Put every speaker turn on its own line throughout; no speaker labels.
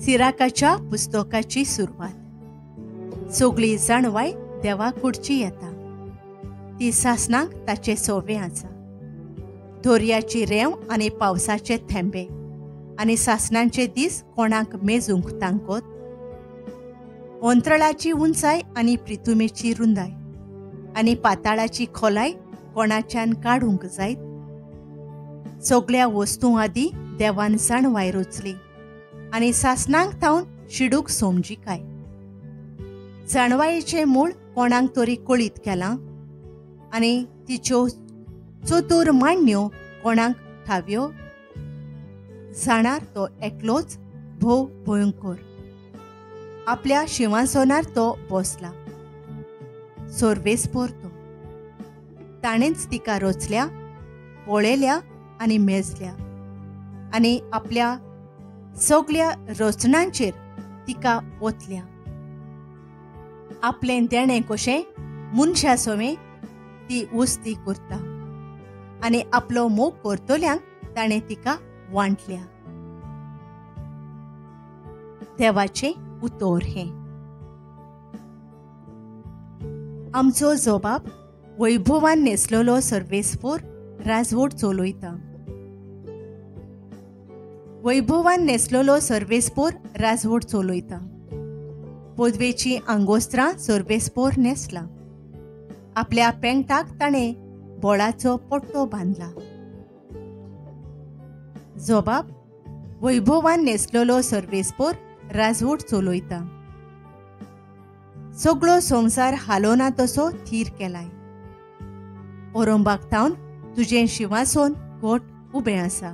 सिराकाच्या पुस्तकाची सुरवात. सगळी जाणवाय देवा कुडची येता, ती सासणाक ताचे सोवे आसा. दर्याची रेंव आनी पावसाचे थेंबे आनी सासणांचे दीस कोणाक मेजूंक तांकोत. अंतराळाची उंचाय आनी प्रिथुमेची रुंदाय आनी पाताळाची खोलाय कोणाच्यान काडूंक जायत. सगळ्या वस्तूं आदीं देवान जाणवाय रचली आनी सासणांक थावन शिडूक समजिकाय. जाणवायेचें मूळ कोणाक तरी कळीत केलां आनी तिच्यो चतूर मांडण्यो कोणाक ठाव्यो. जाणार तो एकलोच भोव भयंकर, आपल्या शिंवासनार तो बसला. सर्वेस्पोर तो, ताणेंच तिका रचल्या, पळयल्या आनी मेजल्या आनी आपल्या सगळ्या रचनांचेर तिका ओतल्या. आपलें देणें कशें मनशा सवें ती उस्ती करता आनी आपलो मोग करतल्यांक ताणें तिका वांटल्या. देवाचें उतर हें. आमचो जबाब वैभवान न्हेसलेलो सर्वेस्पोर राजवट चलयता. वैभवान न्हेसलेलो सर्वेस्पोर राजवट चलयता. पदवेची आंगोस्त्रां सर्वेस्पोर न्हेसला. आपल्या पेंटाक ताणें बोळाचो पट्टो बांदला. जबाब वैभवान न्हेसलेलो सर्वेस्पोर राजवट चलयता. सगळो संवसार हालोना तसो थीर केलाय. ओरंबाक थावन तुजें शिंवासन घट उबें आसा.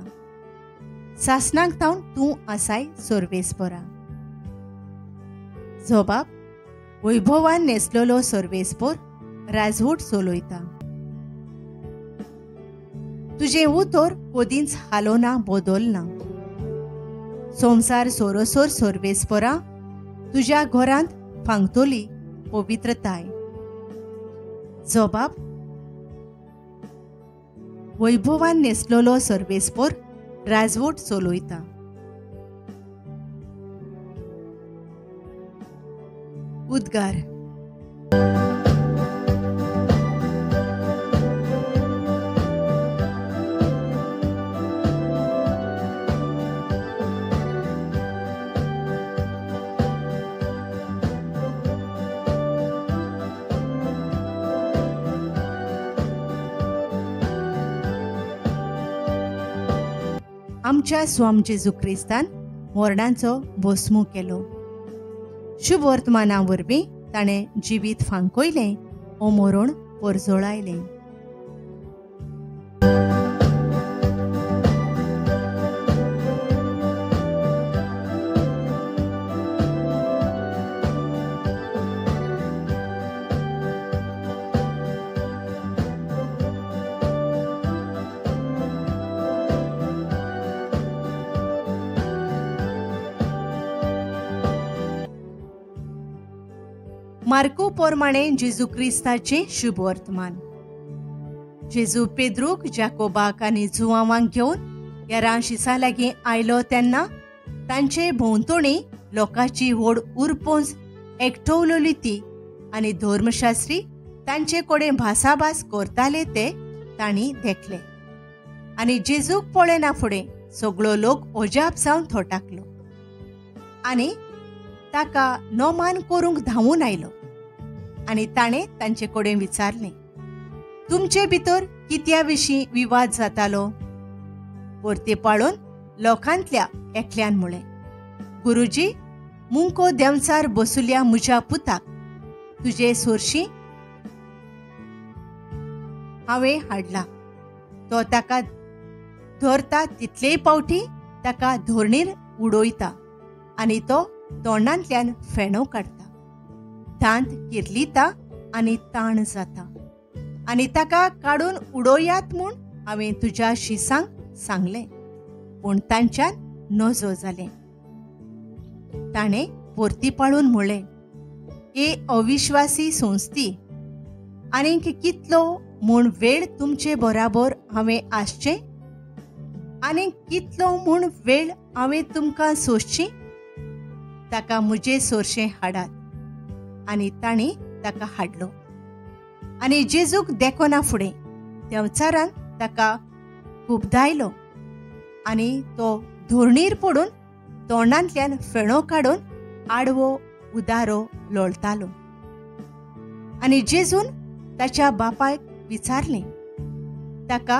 सासणाक थावन तूं आसाय सर्वेस्पोरा. जबाब वैभवान न्हेसलेलो सर्वेस्पोर राजवट चलयता. तुजें उतर कदींच हालोना बदलना. संवसार सोरोसोर सर्वेस्पोरा तुज्या घरांत फांगतली पवित्रताय. जबाब वैभवान न्हेसलेलो सर्वेस्पोर राजवट चलयता. उद्गार. आमच्या स्वाम जेजू क्रिस्तान मरणाचो भस्मू केलो. शुभ वर्तमाना वरवीं ताणें जिवीत फांकयलें ओ मरण परजळायलें. मार्को प्रमाणे जेजू क्रिस्ताचें शुभ वर्तमान. जेजू पेद्रूक, जाकोबाक आनी जुवांवांक घेवन ह्या शिसा लागीं आयलो तेन्ना तांचे भोंवतणी लोकांची व्हड उरपोंज एकठवलेली ती आनी धर्मशास्त्री तांचे कडेन भासाभास करताले ते तांणी देखले. आनी जेजूक पळयना फुडें सगळो लोक अजाप जावन थोटाकलो आनी ताका नोमान करूंक धांवून आयलो. आनी ताणें तांचे कडेन विचारलें, तुमचे भितर कित्या विशीं विवाद जातालो? परते पाळून लोकांतल्या एकल्यान म्हळें, गुरुजी, मुंको देंवचार बसुल्या म्हज्या पुताक तुजे सोरशी हांवें हाडला. तो ताका धरता तितलेय पावटी ताका धरणीर उडयता आनी तो तोंडांतल्यान फेणो काडटा, दांत किर्लिता आनी ताण जाता. आनी ताका काडून उडोयात म्हूण हांवें तुज्या शिसांक सांगलें, पूण तांच्यान नजो जालें. ताणें परती पाळून म्हणलें, ए अविश्वासी संस्थी, आनीक कितलो म्हूण वेळ तुमचे बराबर हांवें आसचें? आनीक कितलो म्हूण वेळ हांवें तुमकां सोंसची? ताका म्हजे सोरशें हाडात. आनी तांणी ताका हाडलो. आनी जेजूक देखना फुडें देंवचारान ताका खुबदायलो आनी तो धोरणीर पडून तोंडांतल्यान फेणो काडून आडवो उदारो लोळतालो. आनी जेजून ताच्या बापायक विचारलें, ताका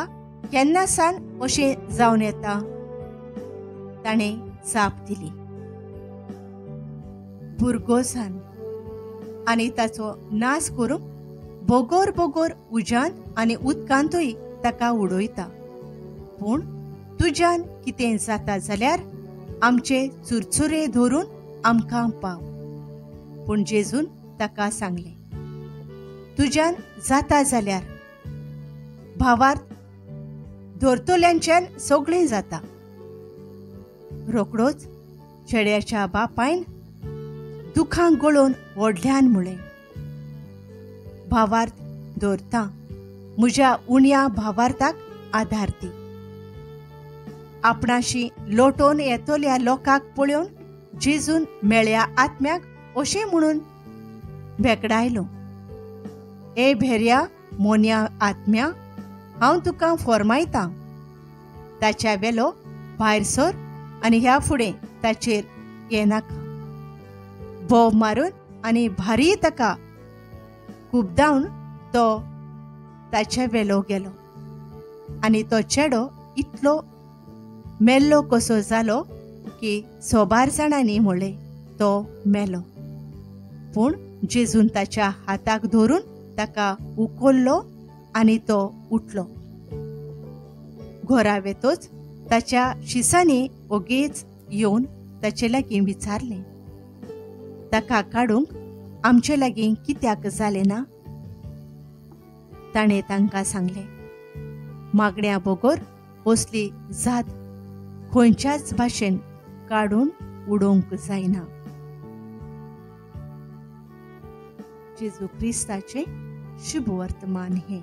केन्ना सान अशें जावन येता? ताणें जाप दिली, भुरगो सान. आनी ताचो नाश करूंक बोगोर बोगोर उज्यांत आनी उदकांतूय ताका उडयता. पूण तुज्यान कितें जाता जाल्यार आमचे चुरचुरे धरून आमकां पाव. पूण जेजून ताका सांगलें, तुज्यान जाता जाल्यार भावार्थ धरतल्यांच्यान सगळें जाता. रोकडोच चेड्याच्या बापायन दुखां गळोवन व्हडल्यान म्हळें, भावार्थ धरता, म्हज्या उण्या भावार्थाक आधार दी. आपणाशी लोटोवन येतल्या लोकांक पळोवन जेजून मेळ्या आत्म्याक अशें म्हणून भेकडायलो, ए भेऱ्या मोन्या आत्म्या, हांव तुका फॉर्मायतां, ताच्या वेलो भायर सर आनी ह्या फुडें ताचेर येनाका. बोव मारून आनी भारी ताका खुबदावन तो ताच्या वेलो गेलो. आनी तो चेडो इतलो मेल्लो कसो जालो की सोबार जाणांनी म्हणलें, तो मेलो. पूण जेजून ताच्या हाताक धरून ताका उखल्लो आनी तो उठलो. घरा वेतोच ताच्या शिसांनी ओगीच येवन ताचे लागीं विचारलें, ताका काडूंक आमचे लागीं कित्याक जालें ना? ताणें तांकां सांगलें, मागण्या बगर असली जात खंयच्याच भाशेन काडून उडोवंक जायना. जेजू क्रिस्ताचें शुभ वर्तमान हें.